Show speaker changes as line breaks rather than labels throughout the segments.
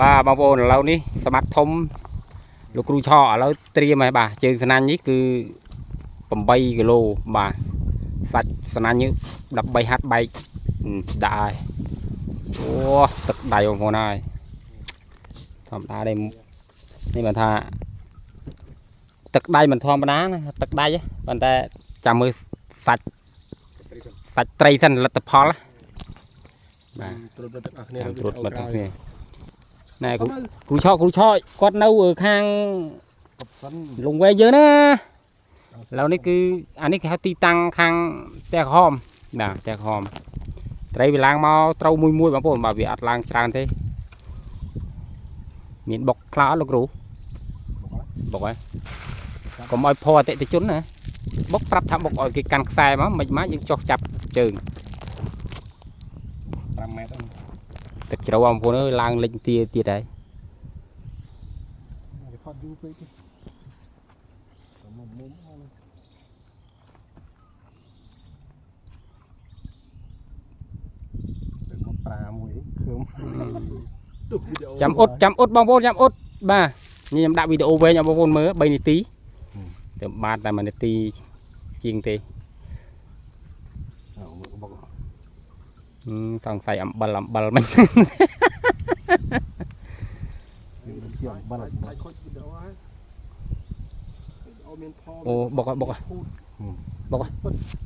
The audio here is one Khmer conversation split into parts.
បាទបងប្អូនឥឡូវនេះសមត្ថធំលោកគ្រូឆឥឡូវត្រៀមហើយបាទជើងស្នាញ់នេះគឺ8គីឡូបាទសាច់ស្នាញ់នេះ13ហាត់បែកដាក់ហើយអូទឹកដៃបងប្អូនហើយធម្មតាទេនេះមិនថាទឹកដៃមិនធម្មតាណាទឹកដៃហ៎ប៉ុន្តែចាំមើលសាច់សាច់ត្រីសិនលទ្ធផលណាបាទ
ត្រួតទាំងអស់គ្នា
ចាំត្រួតមើលទាំងគ្នាណែគ្រូគ្រូឆគ្រូឆគាត់នៅខាង
កប់សិន
លងវែងយើងណាឥឡូវនេះគឺអានេះគេហៅទីតាំងខាងផ្ទះក្រហមបាទផ្ទះក្រហមត្រីវាឡើងមកត្រូវមួយមួយបងប្អូនបាទវាអត់ឡើងច្រើនទេមានបុកខ្លះអត់លោកគ្រូបុកហើយកុំឲ្យផអតិថិជនណាបុកប្រាប់ថាបុកឲ្យគេកាន់ខ្សែមកមិនមកយើងចុះចាប់ជើង
5ម៉ែត្រ
ទឹកជ្រៅបងប្អូនអើយឡើងលិចទាទៀតហើយ
គេថតយូរពេកទេមុំមុំទៅមកប្រាមួយខឿមទុកវីដេអូ
ចាំអ៊ុតចាំអ៊ុតបងប្អូនចាំអ៊ុតបាទនេះខ្ញុំដាក់វីដេអូវែងឲ្យបងប្អូនមើល3នាទីទៅបានតែ1នាទីជាងទេ
បុក
សង្ស័យអំបិលអំបិលមិញ
ជាអំបិល
សាច់ខូចវីដេអូហើយវីដេអូមានផល
អូបុកហើយបុកហើយបុកហើយ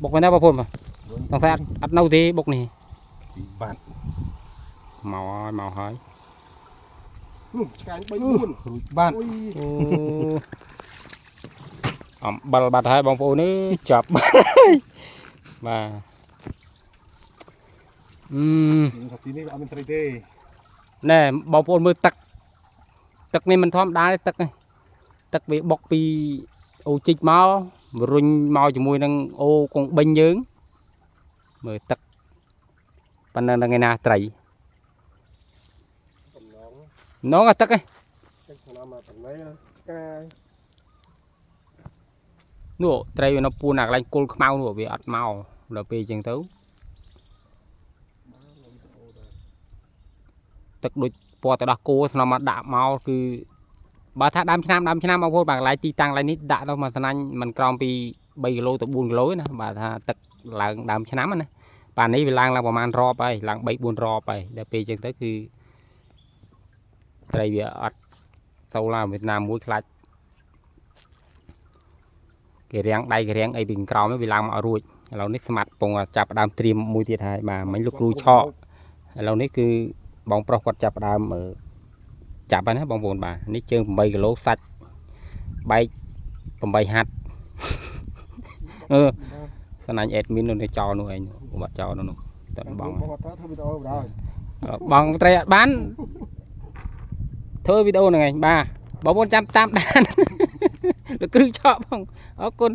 បុកមែនទេបងប្អូនបាទសង្ស័យអត់នៅទេបុកនេះ
បាទ
មកហើយមកហើយ
នោះឆ្កាញ់3 4
រួចបាទ
អូយ
អូអំបិលបាត់ហើយបងប្អូនអើយចាប់បាត់ហើយបាទអឺ
ថាទីនេះអត់មានត្រីទេ
ណែបងប្អូនមើលទឹកទឹកនេះមិនធម្មតាទេទឹកនេះទឹកវាបុកពីអូជីកមករុញមកជាមួយនឹងអូកុងបិញយើងមើលទឹកប៉ុណ្ណឹងហ្នឹងឯណាត្រី
កំឡង
នងអាទឹកឯង
ទឹកឆ្នាំមកតំណៃកាយ
នោះត្រីវានៅពួនអាកន្លែងគល់ខ្មៅនោះវាអត់មកដល់ពេលអញ្ចឹងទៅ
បានវីដេអូដែរ
ទឹកដូចពណ៌ទៅដោះគោស្នំមកដាក់មកគឺបើថាដើមឆ្នាំដើមឆ្នាំបងប្អូនបាទកន្លែងទីតាំងកន្លែងនេះដាក់ទៅមកស្នាញ់មិនក្រោមពី3គីឡូទៅ4គីឡូទេណាបាទថាទឹកឡើងដើមឆ្នាំណាបាទនេះវាឡើងឡើងប្រហែលរอบហើយឡើង3 4រอบហើយដល់ពេលអញ្ចឹងទៅគឺត្រីវាអត់សូវឡើងវៀតណាមមួយខ្លាចគេរាំងដៃគេរាំងអីពីក្រោមហ្នឹងវាឡើងមកអត់រួចឥឡូវនេះស្មាត់ពងចាប់ផ្ដើមត្រៀមមួយទៀតហើយបាទមិញលោកគ្រូឆក់ឥឡូវនេះគឺបងប្រុសគាត់ចាប់ផ្ដើមចាប់ហើយណាបងប្អូនបាទនេះជើង8គីឡូសាច់បែក8ហាត់អឺស្នាញ់អេដមីននៅចោលនោះឯងបាត់ចោលនោះតែបង
បងអត់ធ្វើវីដេអូបណ្ដោយ
បងត្រីអត់បានធ្វើវីដេអូហ្នឹងឯងបាទបងប្អូនចាំតាមដានលោកគ្រូឆក់បងអរគុណ